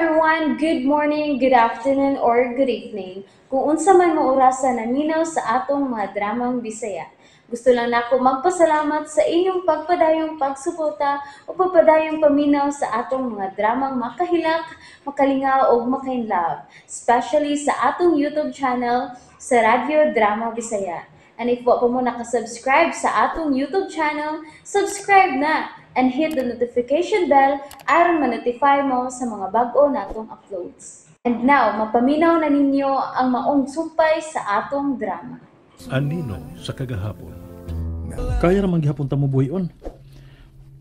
Everyone! Good morning, good afternoon, or good evening. Kung unsa man mo orasa naminaw sa atong mga dramang Bisaya. Gusto lang nako magpasalamat sa inyong pagpadayong pagsuporta o pagpadayong paminaw sa atong mga dramang makahilak, makalingaw o makainlove, especially sa atong YouTube channel sa Radyo Drama Bisaya. And if wa pa mo nakasubscribe sa atong YouTube channel, subscribe na and hit the notification bell aron ma-notify mo sa mga bag-o natong uploads. And now, mapaminaw na ninyo ang maong sumpay sa atong drama. Anino sa kagahapon. Kaya ramang gihapon ta mo buhion.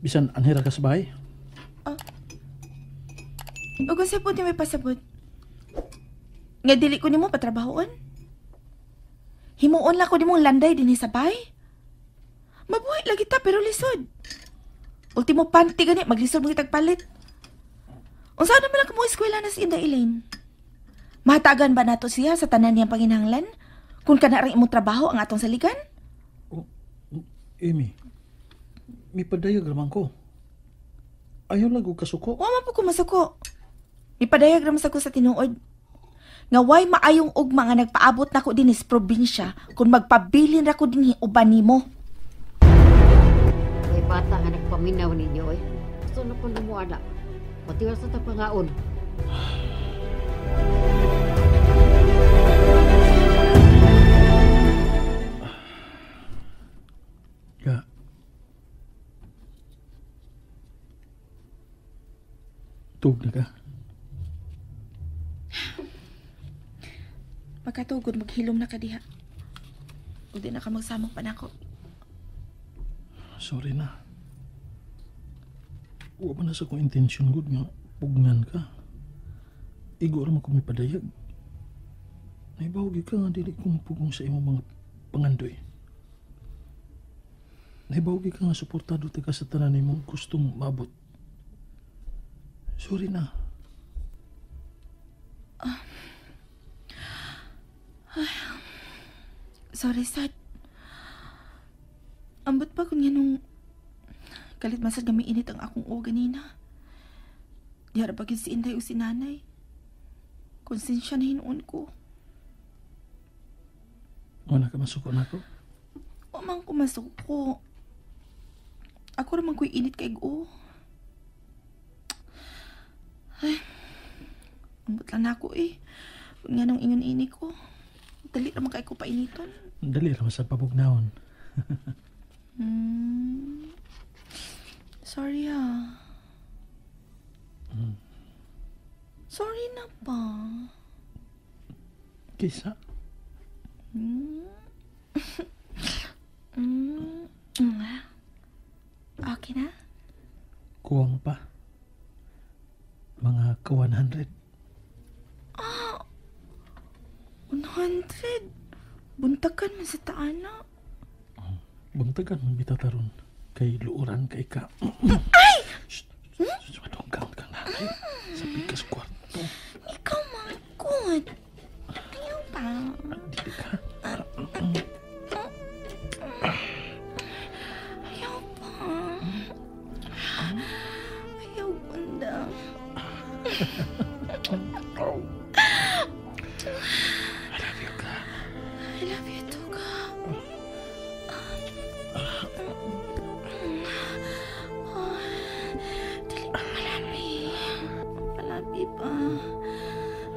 Bisan anhira ka sa bahay. Ug unsa po ni may pasabot? Nga dili ko nimo patrabahoon? Himuon lang ko nimong landay dinhi sa bahay. Mabuhi lagi ta pero lisod. Ultimo panty gani maglisod mo kitag palit. Unsa naman lang kamo eskwela na si Inday Elaine? Mahatagan ba nato siya sa tanan niyang panginahanglan? Kung kana ra imong trabaho ang atong saligan? Oh, Amy, mipadayag raman ko. Ayaw lang og kasuko. Wa man po ko masuko. Mipadayag raman sa ko sa tinuod. Nga way maayong ugma nga nagpaabot nako dinhi sa probinsya kung magpabilin ra ko dinhi uban nimo. May bata nga nagpaminaw ninyo eh. Gusto na ko numuana. Patiwas na ta pangaon. Ya. Tug na ka. Pagkatugod, maghilom na ka diha. O di na ka magsamok pa nako. Sorry na. Wa man na sa kong intensyon gud nga pugnan ka. Igo ra man ko mipadayag. Naibaw gyud ka nga dili ko mapugong sa imong mga pangandoy. Naibaw gyud ka nga suportado ta ka sa tanan nimong gustong maabot. Sorry na. Sorry, sad. Ambot pa kung yan galit man sad nga miinit ang akong uwa ganina. Di harap pagin si Inday o si Nanay. Konsensya na hinuon ko. Wala ka masuko na ako? Wa man ko masuko. Ako raman ko'y init kay o. Ay, ambot lang na ako eh. Kung nga nung ingon ini ko, dali raman kay ko painiton. Dali raman sa pabugnawon. Sorry ah. Sorry na ba? Kisa? Okay na? Kuwang pa. Mga ka 100. Ah! 100? Buntakan man sa taana. Oh, buntakan man bitaw taron. Kay luoran kay ka. Ay! Shh! Madunggang kang nanay. Sa pikas kwarto. Ikaw mangkot. Ayaw pa. Dili ka. Ayaw pa. Ayaw, bunda. I love you, ka. I love you too, ka. Dali ka palabi. Palabi pa.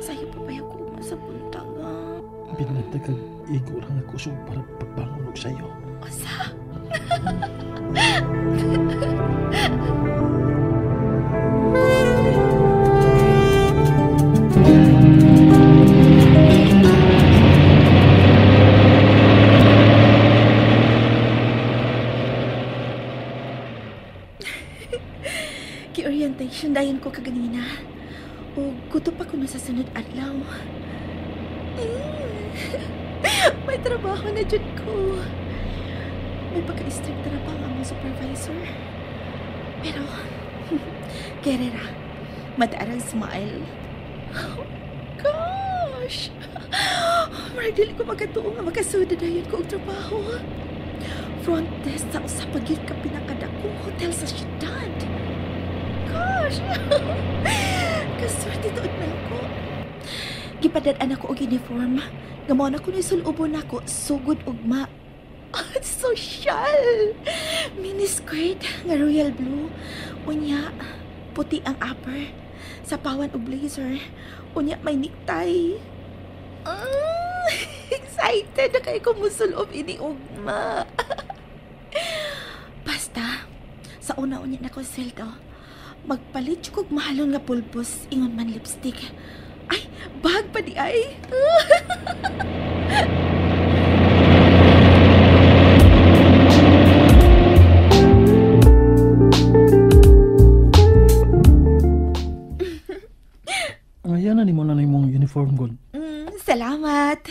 Sayo pa ba yung kuma sa buntag, ah? Binatag kag igo lang ako so para pagbangon og sayo. Asa? Ki-orientation dayon ko kaganina. O guto pa ko na sa sunod adlaw. May trabaho na jud ko. May pagka-strict na pa ang among supervisor. Pero, kerera, mataarang smile. Oh, gosh! Marag dili ko magkatuo nga makasuda dayon ko og trabaho. Front desk sa usa pa gyud ka pinakadakong hotel sa syudad. Gosh! Kaswerte to Gipadad-an ako og uniform. Nga mao na kuno sulubon nako sugod ugma. Social! Miniskirt nga royal blue. Unya, puti ang upper. Sapawan og blazer. Unya, may necktie. Excited na kay ko musulob ini ugma. Basta, sa una-unya na ko sweldo, magpalit kog mahalon nga pulbos, ingon man lipstick. Ay, bag pa di ay. Ayan na ni mo na imong uniform god. Salamat.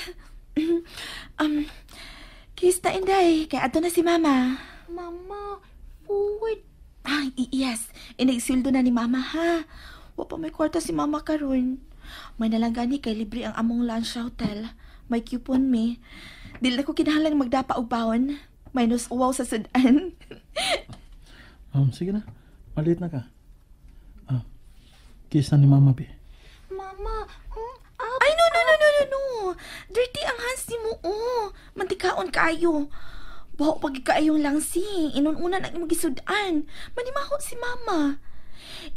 Kiss na Inday, kay adto na si Mama. Mama, food. Ay, yes. Inigsildo na ni Mama ha. Wa pa may kwarta si Mama karon. May nalang gani kay libre ang among lunch sa hotel. May coupon mi. Dili na ko kinahanglan magdapa og baon. Minus uwaw sa sudan. Sige na. Maliit na ka. Kiss na ni Mama bi. Mama, Ay, no. Dirty ang hands ni mo, oh. Mantikaon kayo. Baho pag kaayong langsi. Inun-una ang imong gisudan. Manimaho si Mama.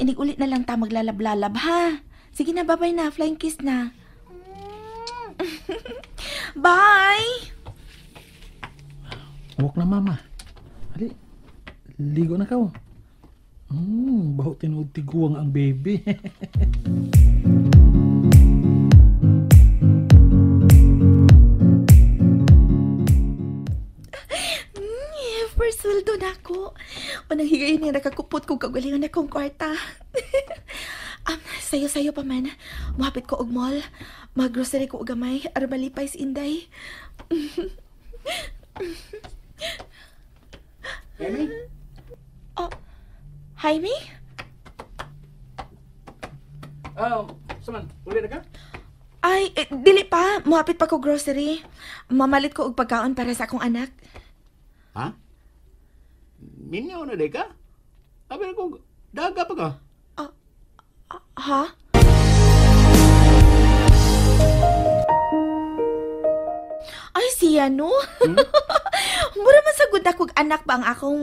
Inig-ulit na lang ta maglalab-lalab, ha? Sige na, babay na. Flying kiss na. Bye! Walk na, Mama. Ali, ligo na ka, oh. Baho tinuod tiguang ang baby. First sweldo na ako. Unang higayon niya nakakupot kong kagalingon na kong kwarta. Sayo-sayo pa man. Muhapit ko og mall. Mag-grocery ko og gamay. Aron malipay si Inday. Amy? Oh, Jaime? Saman, uli na ka? Ay, dili pa. Muhapit pa ko grocery. Mamalit ko og pagkaon para sa akong anak. Ha? Minyaw na di ka? Sabi na ko, daga pa ka? Ha? Ay, siya no? Mura man sa good akong anak ba ang akong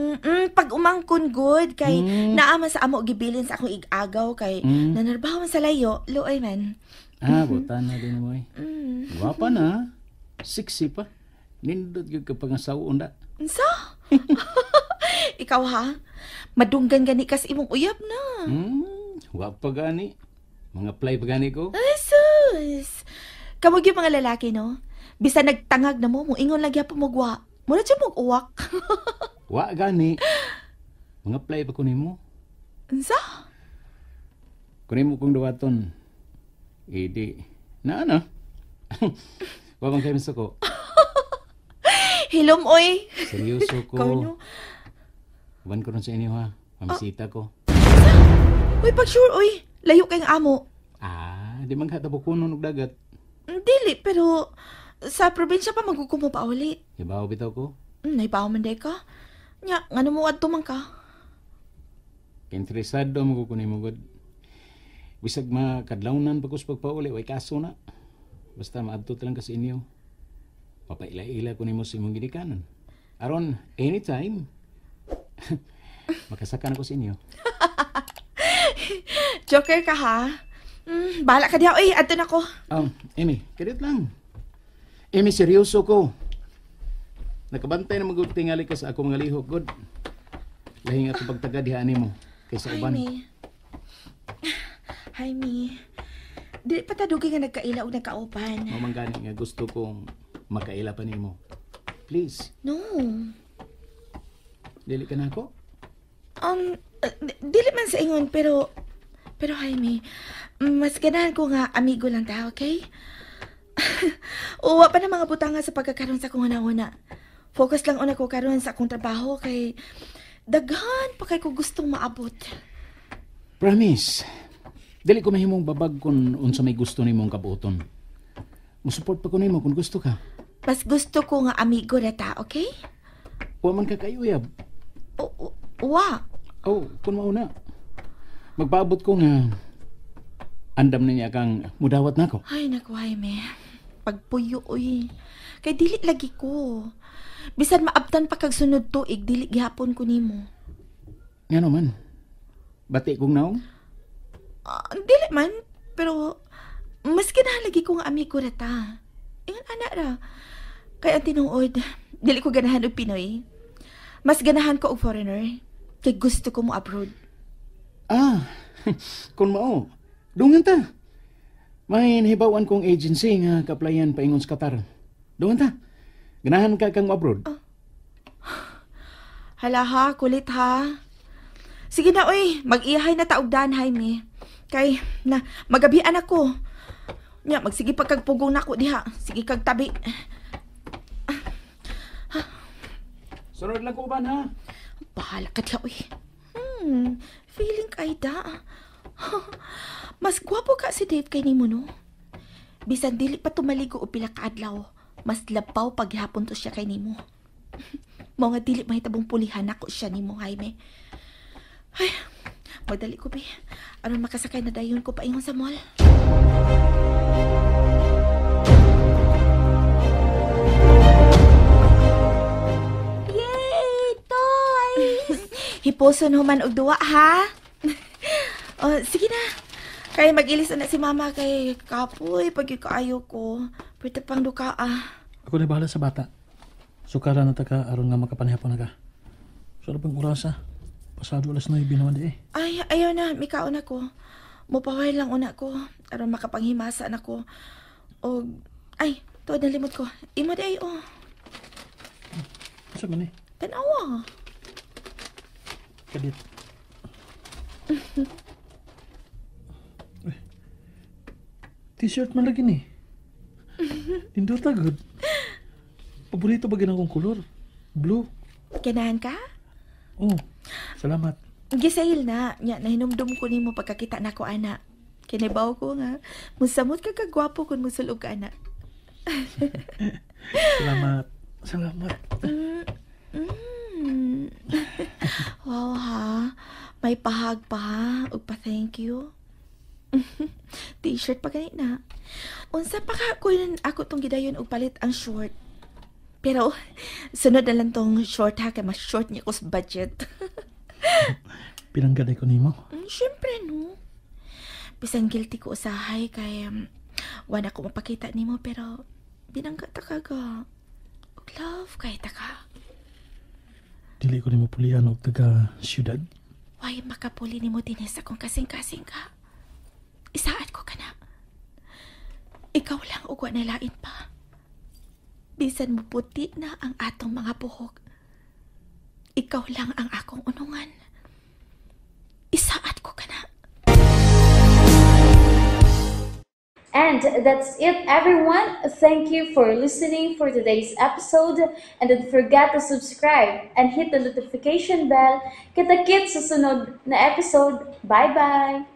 pag-umangkon good kay naama sa amo gibilin sa akong igagaw kay nanarbaho man sa layo, luoy man. Ah, buta na din mo eh. Gwapa na. Sexy pa. Nindot gyud ka pangasawa unda. Unsa? Ikaw ha? Madunggan gani kas imong uyab na. Wa pa gani. Mga play pa gani ko. Ay, sus. Kamo gyud mga lalaki no? Bisan nagtangag na mo, moingon lang gyapon mo gwa. Mura jud mog uwak. Wa gani. Mga play pa ko nimo. Unsa? Kunin mo kong duwaton. Idi. Na ano? Wa bang kayo masuko? Hilom oy. Seryoso ko. Ikaw no. Uban ko ron sa inyo ha. Pamisita ko. Uy, pag sure oy. Layo kayong amo. Ah, di man katabo kuno og dagat. Dili, pero sa probinsya pa magukumo pa uli. Ibaw bitaw ko. Naibaw man day ka. Nya, ngano mo adto man ka? Interesado mo ko nimo god. Bisag makadlawnan pa ko sa pagpauli, way kaso na. Basta maadto lang ka sa inyo. Papaila-ila ko nimo sa imong ginikanan. Aron anytime makasaka na ko sa inyo. Joker ka ha? Bahala ka diha oy, adto na ko. Amy, kadiyot lang. Amy, seryoso ko. Nakabantay na magud tingali ka sa akong mga lihok, god. Lahing ako pagtaga diha nimo kaysa uban. Jaime. Jaime. Dili pa ta dugay nga nagkaila og nagkaupan. Mao man gani nga gusto kong makaila pa nimo. Please. No. Dili ka na ako? Dili man sa ingon, pero Jaime, mas ganahan ko nga amigo lang ta, okay? Uwa pa na mga butanga sa pagkakaroon sa akong una-una. Focus lang una ko karon sa akong trabaho kay daghan pa kay ko gustong maabot. Promise. Dili ko mahimong babag kung unsa may gusto nimong kabuoton. Musupport pa ko nimo kung gusto ka. Mas gusto ko nga amigo ra ta, okay? Wa man ka kayuyab. Wa. Oh, kung mauna. Magpaabot ko nga Andam na niya kang mudawat nako. Ay, naku, Jaime. Pagpuyo, uy. Kay dili lagi ko. Bisan maabtan pa kag sunod tuig, dili gihapon ko nimo. Ngano man? Bati kong naong? Dili man, pero mas ganahan lagi ko nga amigo ra ta. Ingon ana ra. Kay ang tinuod, dili ko ganahan og Pinoy. Mas ganahan ko og foreigner. Kay gusto ko mo abroad. Ah, kung mao, dungan ta. May nahibawan kong agency nga ka-applyan paingon sa Qatar. Dungan ta. Ganahan ka kang abroad. Oh. Hala ha, kulit ha. Sige na oy, mag-ihay na taugdan, Jaime. Kay na magabian ako. Nya magsige pa kag pugong nako diha. Sige kag tabi. Sunod lang ko uban ha. Bahala ka diha oy. Feeling kay da. Mas gwapo ka si Dave kay nimo no. Bisan dili pa tumaligo o pila ka adlaw, mas labaw paghapon to siya kay nimo. Mao nga dili mahitabong pulihan nako siya nimo, Jaime. Ay, magdali ko bi. Aron makasakay na dayon ko paingon sa mall. Yay! Toys! Hiposon human og duwa ha. Oh, sige na. Kay mag-ilis na si mama kay kapoy pag kaayo ko. Pwede pang duka ah. Ako na bahala sa bata. Sukara na ta ka aron nga makapanihapon na ka. Sa pang orasa. Pasado 9:00 naman di eh. Ay, ayaw na. Mikaon ako. Mupaway lang una ko. Aron makapanghimasa na ko. O, ay, tuod na limot ko. Imo di ay, oh. Asa man eh? Tanawa. Kadit. Uy, T-shirt man lagi ni. Nindota gud. Paborito ba ginang kong kolor? Blue. Ganahan ka? Oh, salamat. Gisail na. Nya, nahinumdum ko nimo pagkakita nako ana. Kinibaw ko nga. Musamot ka kagwapo kung musulog ka, ana. Salamat. Salamat. Wow ha. May pahag pa ha. Ug pa thank you. T-shirt pa gani na. Unsa pa ka kun ako tong gidayon og palit ang short. Pero sunod na lang tong short ha kay mas short niya ko sa budget. Pinanggaday ko nimo. Syempre no. Bisan guilty ko usahay kay wala ko mapakita nimo pero binangga ta ka ga. Og love kay ta ka. Dili ko nimo pulihan og taga syudad. Way makapuli nimo dinhi sa akong kasing-kasing ka. Isaad ko ka na. Ikaw lang ug wa nalain pa. Bisan mo puti na ang atong mga buhok. Ikaw lang ang akong unungan. Isaad ko ka na. And that's it, everyone. Thank you for listening for today's episode. And don't forget to subscribe and hit the notification bell. Kita-kits sa sunod na episode. Bye-bye!